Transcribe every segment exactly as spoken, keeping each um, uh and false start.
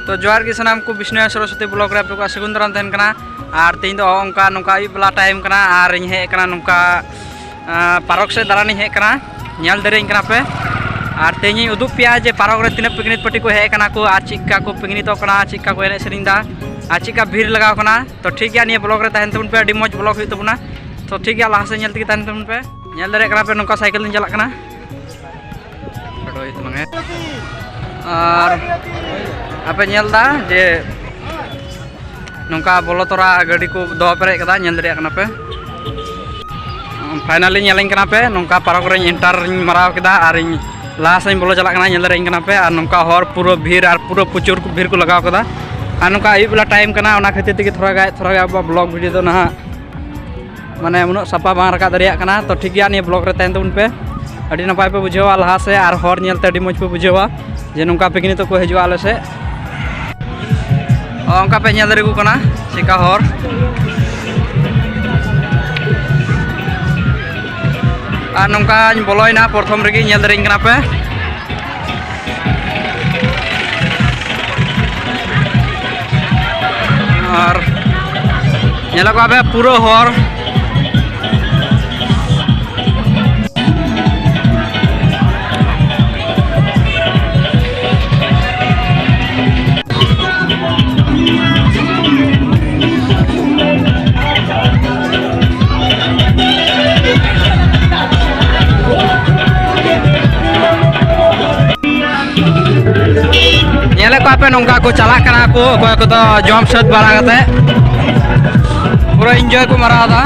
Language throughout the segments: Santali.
ᱛᱚ ᱡᱚᱦᱟᱨ ᱜᱮ ᱥᱟᱱᱟᱢ ᱠᱚ, ᱵᱤᱥᱱᱩᱭᱟ ᱥᱚᱨᱚᱥᱚᱛᱤ ᱵᱞᱚᱜ ᱨᱮ ᱟᱯᱮ ᱠᱚᱣᱟᱜ ᱥᱟᱹᱜᱩᱱ ᱫᱟᱨᱟᱢ ᱛᱟᱦᱮᱱ ᱠᱟᱱᱟ᱾ ᱟᱨ ᱛᱮᱦᱮᱧ ᱫᱚ ᱚᱱᱠᱟ ᱱᱚᱝᱠᱟ ᱟᱹᱭᱩᱵ ᱵᱮᱞᱟ ᱴᱟᱭᱤᱢ ᱠᱟᱱᱟ, ᱟᱨ ᱤᱧ ᱦᱮᱡ ᱟᱠᱟᱱᱟ ᱱᱚᱝᱠᱟ, ᱟᱸ, ᱯᱟᱨᱚᱠ ᱥᱮᱫ ᱫᱟᱬᱟᱱᱤᱧ ᱦᱮᱡ ᱟᱠᱟᱱᱟ, ᱧᱮᱞ ᱫᱟᱲᱮᱭᱟᱹᱧ ᱠᱟᱱᱟ ᱯᱮ᱾ ᱟᱨ ᱛᱮᱦᱮᱧ ᱤᱧ ᱩᱫᱩᱜ ᱯᱮᱭᱟ ᱡᱮ ᱯᱟᱨᱚᱠ ᱨᱮ ᱛᱤᱱᱟᱹᱜ ᱯᱤᱠᱱᱤᱠ ᱯᱟᱨᱴᱤ ᱠᱚ ᱦᱮᱡ ᱟᱠᱟᱱᱟ ᱠᱚ, ᱟᱨ ᱪᱮᱫᱠᱟ ᱠᱚ ᱯᱤᱠᱱᱤᱠᱚᱜ ᱠᱟᱱᱟ, ᱪᱮᱫᱠᱟ ᱠᱚ ᱮᱱᱮᱡ ᱥᱮᱨᱮᱧ ᱮᱫᱟ, ᱟᱨ ᱪᱮᱫᱠᱟ ᱵᱷᱤᱲ ᱞᱟᱜᱟᱣ ᱠᱟᱱᱟ᱾ ᱛᱚ ᱴᱷᱤᱠ ᱜᱮᱭᱟ, ᱱᱤᱭᱟᱹ ᱵᱞᱚᱜ ᱨᱮ ᱛᱟᱦᱮᱱ ᱛᱟᱵᱚᱱ ᱯᱮ, ᱟᱹᱰᱤ ᱢᱚᱡᱽ ᱵᱞᱚᱜ ᱦᱩᱭᱩᱜ ᱛᱟᱵᱚᱱᱟ᱾ ᱛᱚ ᱴᱷᱤᱠ ᱜᱮᱭᱟ, ᱞᱟᱦᱟ ᱥᱮᱫ ᱧᱮᱞ ᱛᱮᱜᱮ ᱛᱟᱦᱮᱱ ᱛᱟᱵᱚᱱ ᱯᱮ᱾ ᱧᱮᱞ ᱫᱟᱲᱮᱭᱟᱜ ᱠᱟᱱᱟ ᱯᱮ, ᱱᱚᱝᱠᱟ ᱥᱟᱭᱠᱮᱞ ᱛᱤᱧ ᱪᱟᱞᱟᱜ ᱠᱟᱱᱟ᱾ ᱟᱨ ᱟᱯᱮ ᱧᱮᱞ ᱮᱫᱟ ᱡᱮ ᱱᱚᱝᱠᱟ ᱵᱚᱞᱚ ᱛᱚᱨᱟ ᱜᱟᱹᱰᱤ ᱠᱚ ᱫᱚᱦᱚ ᱯᱮᱨᱮᱡ ᱠᱟᱫᱟ, ᱧᱮᱞ ᱫᱟᱲᱮᱭᱟᱜ ᱠᱟᱱᱟ ᱯᱮ᱾ ᱯᱷᱟᱭᱱᱟᱞᱤ ᱧᱮᱞᱤᱧ ᱠᱟᱱᱟ ᱯᱮ, ᱱᱚᱝᱠᱟ ᱯᱟᱨᱚᱠ ᱨᱮᱧ ᱮᱱᱴᱟᱨ ᱤᱧ ᱢᱟᱨᱟᱣ ᱠᱮᱫᱟ ᱟᱨ ᱤᱧ ᱞᱟᱦᱟ ᱥᱮᱫ ᱤᱧ ᱵᱚᱞᱚ ᱪᱟᱞᱟᱜ ᱠᱟᱱᱟ᱾ ᱧᱮᱞ ᱫᱟᱲᱮᱭᱟᱹᱧ ᱠᱟᱱᱟ ᱯᱮ, ᱟᱨ ᱱᱚᱝᱠᱟ ᱦᱚᱨ ᱯᱩᱨᱟᱹ ᱵᱷᱤᱲ ᱟᱨ ᱯᱩᱨᱟᱹ ᱯᱨᱚᱪᱩᱨ ᱵᱷᱤᱲ ᱠᱚ ᱞᱟᱜᱟᱣ ᱠᱟᱫᱟ᱾ ᱟᱨ ᱱᱚᱝᱠᱟ ᱟᱹᱭᱩᱵ ᱵᱮᱞᱟ ᱴᱟᱭᱤᱢ ᱠᱟᱱᱟ, ᱚᱱᱟ ᱠᱷᱟᱹᱛᱤᱨ ᱛᱮᱜᱮ ᱛᱷᱚᱲᱟ ᱜᱟᱱ, ᱛᱷᱚᱲᱟ ᱜᱟᱱ ᱟᱵᱚᱣᱟᱜ ᱵᱞᱚᱜ ᱵᱷᱤᱰᱤᱭᱳ ᱫᱚ ᱱᱟᱦᱟᱜ ᱢᱟᱱᱮ ᱩᱱᱟᱹᱜ ᱥᱟᱯᱷᱟ ᱵᱟᱝ ᱨᱟᱠᱟᱵ ᱫᱟᱲᱮᱭᱟᱜ ᱠᱟᱱᱟ᱾ ᱛᱚ ᱴᱷᱤᱠ ᱜᱮᱭᱟ, ᱱᱤᱭᱟᱹ ᱵᱞᱚᱜ ᱨᱮ ᱛᱟᱦᱮᱱ ᱛᱟᱵᱚᱱ ᱯᱮ, ᱟᱹᱰᱤ ᱱᱟᱯᱟᱭ ᱯᱮ ᱵᱩᱡᱷᱟᱹᱣᱟ ᱞᱟᱦᱟ ᱥᱮᱫ, ᱟᱨ ᱦᱚᱨ ᱧᱮᱞᱛᱮ ᱟᱹᱰᱤ ᱢᱚᱡᱽ ᱯᱮ ᱵᱩᱡᱷᱟᱹᱣᱟ ᱡᱮ ᱱᱚᱝᱠᱟ ᱯᱤᱠᱱᱤᱠ ᱛᱟᱠᱚ ᱦᱤᱡᱩᱜᱼᱟ ᱟᱞᱮ ᱥᱮᱫ᱾ ᱚᱱᱠᱟ ᱯᱮ ᱧᱮᱞ ᱫᱟᱲᱮᱭᱟᱠᱚ ᱠᱟᱱᱟ ᱪᱮᱠᱟ ᱦᱚᱨ᱾ ᱟᱨ ᱱᱚᱝᱠᱟᱧ ᱵᱚᱞᱚᱭᱮᱱᱟ, ᱯᱨᱚᱛᱷᱚᱢ ᱨᱮᱜᱮ ᱧᱮᱞ ᱫᱟᱲᱮᱭᱟᱹᱧ ᱠᱟᱱᱟ ᱯᱮ᱾ ᱟᱨ ᱧᱮᱞᱚᱜ ᱠᱟᱱᱟ ᱯᱮ ᱯᱩᱨᱟᱹ ᱦᱚᱨ᱾ ᱧᱮᱞᱮᱫ ᱠᱚᱣᱟ ᱯᱮ, ᱱᱚᱝᱠᱟ ᱠᱚ ᱪᱟᱞᱟᱜ ᱠᱟᱱᱟ ᱠᱚ, ᱚᱠᱚᱭ ᱠᱚᱫᱚ ᱡᱚᱢ ᱥᱟᱹᱛ ᱵᱟᱲᱟ ᱠᱟᱛᱮ ᱯᱩᱨᱟᱹ ᱮᱱᱡᱚᱭ ᱠᱚ ᱢᱟᱨᱟᱣ ᱮᱫᱟ᱾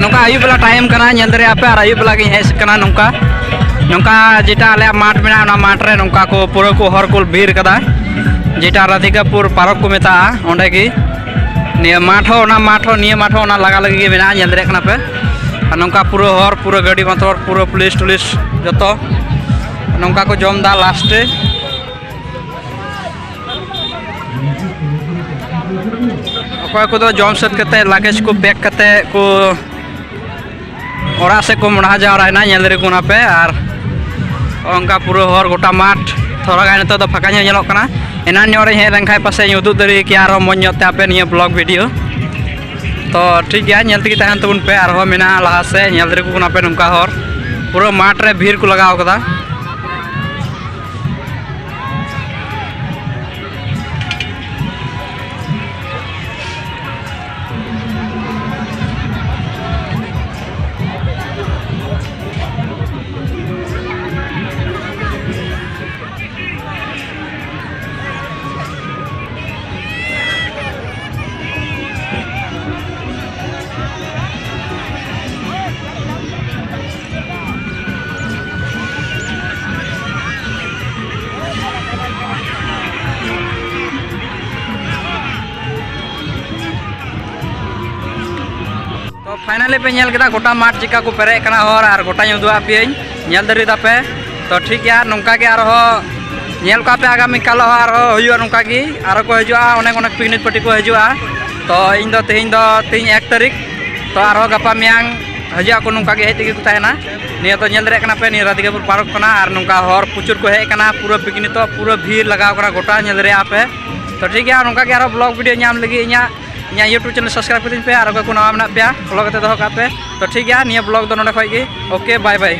ᱱᱚᱝᱠᱟ ᱟᱹᱭᱩᱵ ᱵᱮᱞᱟ ᱴᱟᱭᱤᱢ ᱠᱟᱱᱟ, ᱧᱮᱞ ᱫᱟᱲᱮᱭᱟᱜ ᱯᱮ, ᱟᱨ ᱟᱹᱭᱩᱵ ᱵᱮᱞᱟ ᱜᱤᱧ ᱦᱮᱡ ᱠᱟᱱᱟ᱾ ᱱᱚᱝᱠᱟ ᱱᱚᱝᱠᱟ ᱡᱮᱴᱟ ᱟᱞᱮᱭᱟᱜ ᱢᱟᱴᱷ ᱢᱮᱱᱟᱜᱼᱟ, ᱚᱱᱟ ᱢᱟᱴᱷ ᱨᱮ ᱱᱚᱝᱠᱟ ᱠᱚ ᱯᱩᱨᱟᱹ ᱠᱚ ᱦᱚᱨ ᱠᱚ ᱵᱷᱤᱲ ᱠᱟᱫᱟ, ᱡᱮᱴᱟ ᱨᱟᱫᱷᱤᱠᱟᱯᱩᱨ ᱯᱟᱨᱚᱠ ᱠᱚ ᱢᱮᱛᱟᱜᱼᱟ, ᱚᱸᱰᱮ ᱜᱮ᱾ ᱱᱤᱭᱟᱹ ᱢᱟᱴᱷ ᱦᱚᱸ, ᱚᱱᱟ ᱢᱟᱴᱷ ᱦᱚᱸ, ᱱᱤᱭᱟᱹ ᱢᱟᱴᱷ ᱦᱚᱸ ᱚᱱᱟ ᱞᱟᱜᱟ ᱞᱟᱹᱜᱤᱫ ᱜᱮ ᱢᱮᱱᱟᱜᱼᱟ, ᱧᱮᱞ ᱫᱟᱲᱮᱭᱟᱜ ᱠᱟᱱᱟ ᱯᱮ᱾ ᱟᱨ ᱱᱚᱝᱠᱟ ᱯᱩᱨᱟᱹ ᱦᱚᱨ, ᱯᱩᱨᱟᱹ ᱜᱟᱹᱰᱤ ᱢᱚᱴᱚᱨ, ᱯᱩᱨᱟᱹ ᱯᱩᱞᱤᱥ ᱴᱩᱞᱤᱥ ᱡᱚᱛᱚ ᱱᱚᱝᱠᱟ ᱠᱚ ᱡᱚᱢ ᱮᱫᱟ ᱞᱟᱥᱴ ᱨᱮ᱾ ᱚᱠᱚᱭ ᱠᱚᱫᱚ ᱡᱚᱢ ᱥᱟᱹᱛ ᱠᱟᱛᱮ ᱞᱟᱜᱮᱡᱽ ᱠᱚ ᱯᱮᱠ ᱠᱟᱛᱮ ᱠᱚ ᱚᱲᱟᱜ ᱥᱮᱫ ᱠᱚ ᱢᱚᱲᱦᱟ ᱡᱟᱣᱨᱟᱭᱮᱱᱟ, ᱧᱮᱞ ᱫᱟᱲᱮ ᱠᱚ ᱠᱟᱱᱟ ᱯᱮ᱾ ᱟᱨ ᱚᱱᱠᱟ ᱯᱩᱨᱟᱹ ᱦᱚᱨ ᱜᱚᱴᱟ ᱢᱟᱴᱷ, ᱛᱷᱚᱲᱟ ᱜᱟᱱ ᱱᱤᱛᱚᱜ ᱫᱚ ᱯᱷᱟᱸᱠᱟ ᱧᱚᱜ ᱧᱮᱞᱚᱜ ᱠᱟᱱᱟ᱾ ᱮᱱᱟᱱ ᱧᱚᱜ ᱨᱤᱧ ᱦᱮᱡ ᱞᱮᱱᱠᱷᱟᱱ ᱯᱟᱥᱮᱡ ᱤᱧ ᱩᱫᱩᱜ ᱫᱟᱲᱮ ᱠᱮᱭᱟ ᱟᱨᱦᱚᱸ ᱢᱚᱡᱽ ᱧᱚᱜ ᱛᱮ ᱟᱯᱮ ᱱᱤᱭᱟᱹ ᱵᱞᱚᱜ ᱵᱷᱤᱰᱤᱭᱳ᱾ ᱛᱚ ᱴᱷᱤᱠ ᱜᱮᱭᱟ, ᱧᱮᱞ ᱛᱮᱜᱮ ᱛᱟᱦᱮᱱ ᱛᱟᱵᱚᱱ ᱯᱮ᱾ ᱟᱨᱦᱚᱸ ᱢᱮᱱᱟᱜᱼᱟ ᱞᱟᱦᱟ ᱥᱮᱫ, ᱧᱮᱞ ᱫᱟᱲᱮ ᱠᱚ ᱠᱟᱱᱟ ᱯᱮ ᱱᱚᱝᱠᱟ ᱦᱚᱨ, ᱯᱩᱨᱟᱹ ᱢᱟᱴᱷ ᱨᱮ ᱵᱷᱤᱲ ᱠᱚ ᱞᱟᱜᱟᱣ ᱠᱟᱫᱟ᱾ ᱛᱚ finally ᱯᱮ ᱧᱮᱞ ᱠᱮᱫᱟ ᱜᱚᱴᱟ ᱢᱟᱴᱷ ᱪᱮᱠᱟ ᱠᱚ ᱯᱮᱨᱮᱡ ᱠᱟᱱᱟ ᱦᱚᱨ, ᱟᱨ ᱜᱚᱴᱟᱧ ᱩᱫᱩᱜ ᱟᱫ ᱯᱮᱭᱟᱹᱧ, ᱧᱮᱞ ᱫᱟᱲᱮ ᱫᱟᱯᱮ᱾ ᱛᱚ ᱴᱷᱤᱠ ᱜᱮᱭᱟ, ᱱᱚᱝᱠᱟ ᱜᱮ ᱟᱨᱦᱚᱸ ᱧᱮᱞ ᱠᱚᱣᱟ ᱯᱮ ᱟᱜᱟᱢᱤ ᱠᱟᱞ ᱦᱚᱸ ᱟᱨᱦᱚᱸ ᱦᱩᱭᱩᱜᱼᱟ ᱱᱚᱝᱠᱟ ᱜᱮ, ᱟᱨᱦᱚᱸ ᱠᱚ ᱦᱤᱡᱩᱜᱼᱟ, ᱚᱱᱮᱠ ᱚᱱᱮᱠ ᱯᱤᱠᱱᱤᱠ ᱯᱟᱨᱴᱤ ᱠᱚ ᱦᱤᱡᱩᱜᱼᱟ᱾ ᱛᱚ ᱤᱧ ᱫᱚ ᱛᱮᱦᱮᱧ ᱫᱚ ᱛᱮᱦᱮᱧ ᱮᱠ ᱛᱟᱹᱨᱤᱠᱷ, ᱛᱚ ᱟᱨᱦᱚᱸ ᱜᱟᱯᱟ ᱢᱮᱭᱟᱝ ᱦᱤᱡᱩᱜ ᱟᱠᱚ, ᱱᱚᱝᱠᱟ ᱜᱮ ᱦᱮᱡ ᱛᱮᱜᱮ ᱠᱚ ᱛᱟᱦᱮᱱᱟ᱾ ᱱᱤᱭᱟᱹ ᱫᱚ ᱧᱮᱞ ᱫᱟᱲᱮᱭᱟᱜ ᱠᱟᱱᱟ ᱯᱮ, ᱱᱤᱭᱟᱹ ᱨᱟᱫᱷᱤᱠᱟᱯᱩᱨ ᱯᱟᱨᱠ ᱠᱟᱱᱟ, ᱟᱨ ᱱᱚᱝᱠᱟ ᱦᱚᱲ ᱯᱨᱚᱪᱩᱨ ᱠᱚ ᱦᱮᱡ ᱟᱠᱟᱱᱟ, ᱯᱩᱨᱟᱹ ᱯᱤᱠᱱᱤᱠ ᱛᱚ ᱯᱩᱨᱟᱹ ᱵᱷᱤᱲ ᱞᱟᱜᱟᱣ ᱠᱟᱱᱟ ᱜᱚᱴᱟ, ᱧᱮᱞ ᱫᱟᱲᱮᱭᱟᱜᱼᱟ ᱯᱮ᱾ ᱛᱚ ᱴᱷᱤᱠ ᱜᱮᱭᱟ, ᱱᱚᱝᱠᱟ ᱜᱮ ᱟᱨᱦᱚᱸ ᱵᱞᱚᱜ ᱵᱷᱤᱰᱤᱭᱳ ᱧᱟᱢ ᱞᱟᱹᱜᱤᱫ ᱤᱧᱟᱹᱜ ᱤᱧᱟᱹᱜ YouTube ᱪᱮᱱᱮᱞ ᱥᱟᱵᱥᱠᱨᱟᱭᱤᱵ ᱠᱟᱛᱤᱧ ᱯᱮ, ᱟᱨ ᱚᱠᱚᱭ ᱠᱚ ᱱᱟᱣᱟ ᱢᱮᱱᱟᱜ ᱯᱮᱭᱟ ᱯᱷᱚᱞᱳ ᱠᱟᱛᱮ ᱫᱚᱦᱚ ᱠᱟᱜ ᱯᱮ᱾ ᱛᱚ ᱴᱷᱤᱠ ᱜᱮᱭᱟ, ᱱᱤᱭᱟᱹ ᱵᱞᱚᱜ ᱫᱚ ᱱᱚᱰᱮ ᱠᱷᱚᱡ ᱜᱮ, ᱳᱠᱮ, ᱵᱟᱭ ᱵᱟᱭ᱾